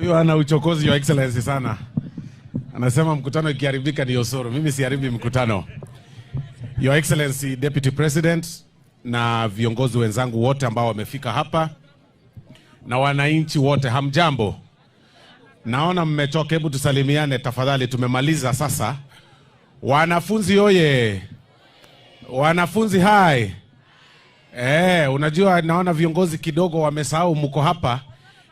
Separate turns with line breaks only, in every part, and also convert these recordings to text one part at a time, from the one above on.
Huyu ana uchokozi, Your Excellency, sana. Anasema mkutano ikiharibika ni Osoro. Mimi siharibi mkutano. Your Excellency Deputy President na viongozi wenzangu wote ambao wamefika hapa na wananchi wote, hamjambo? Naona mmechoka, hebu tusalimiane tafadhali. Tumemaliza sasa. Wanafunzi oye! Wanafunzi hai! Unajua naona viongozi kidogo wamesahau mko hapa.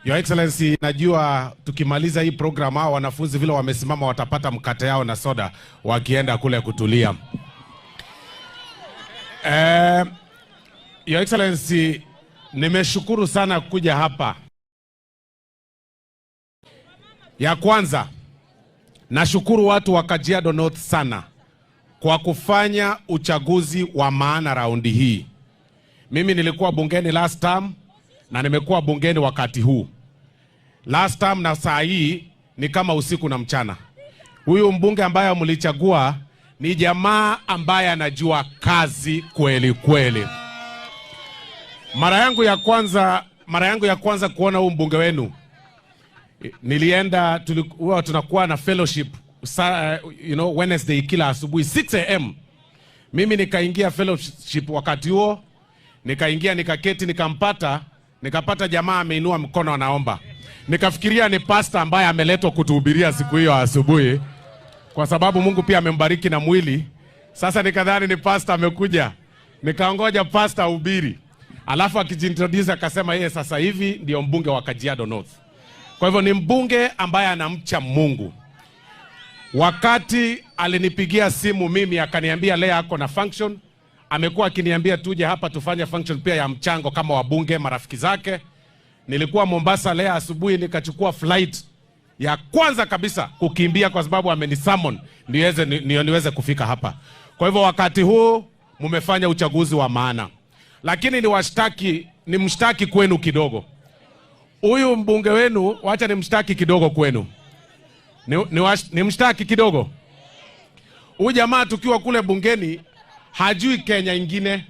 Your Excellency, najua tukimaliza hii program hao wanafunzi vile wamesimama watapata mkate yao na soda wakienda kule kutulia. Your Excellency, nimeshukuru sana kuja hapa. Ya kwanza, nashukuru watu wa Kajiado North sana kwa kufanya uchaguzi wa maana raundi hii. Mimi nilikuwa bungeni last term na nimekuwa bungeni wakati huu. Last term na saa hii ni kama usiku na mchana. Huyu mbunge ambaye mlichagua ni jamaa ambaye anajua kazi kweli kweli. Mara yangu ya kwanza kuona huu mbunge wenu, nilienda, tulikuwa tunakuwa na fellowship Wednesday kila asubuhi 6 a.m. Mimi nikaingia fellowship wakati huo, nikaingia nikaketi, nikampata, nikapata jamaa ameinua mkono anaomba. Nikafikiria ni pastor ambaye ameletwa kutuhubiria siku hiyo asubuhi, kwa sababu Mungu pia amembariki na mwili. Sasa nikadhani ni pastor amekuja, nikaongoja pastor ahubiri, alafu akijiintroduce akasema yeye sasa hivi ndio mbunge wa Kajiado North. Kwa hivyo ni mbunge ambaye anamcha Mungu. Wakati alinipigia simu mimi akaniambia leo ako na function, amekuwa akiniambia tuje hapa tufanye function pia ya mchango kama wabunge marafiki zake. Nilikuwa Mombasa leo asubuhi, nikachukua flight ya kwanza kabisa kukimbia kwa sababu amenisummon niweze kufika hapa. Kwa hivyo wakati huu mumefanya uchaguzi wa maana, lakini ni mshtaki kwenu kidogo. Huyu mbunge wenu, wacha ni mshtaki kidogo kwenu, ni mshtaki kidogo. Huyu jamaa tukiwa kule bungeni hajui Kenya ingine,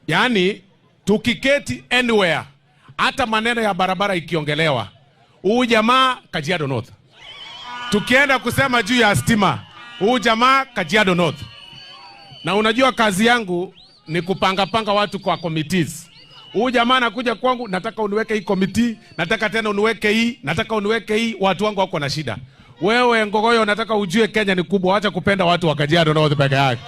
yaani tukiketi anywhere, hata maneno ya barabara ikiongelewa, huyu jamaa Kajiado North. Tukienda kusema juu ya stima, huyu jamaa Kajiado North. Na unajua kazi yangu ni kupanga panga watu kwa committees. Huyu jamaa anakuja kwangu, nataka uniweke hii committee, nataka tena uniweke hii, nataka uniweke hii. Watu wangu wako na shida. Wewe Ngogoyo, nataka ujue Kenya ni kubwa, acha kupenda watu wa Kajiado North peke yake.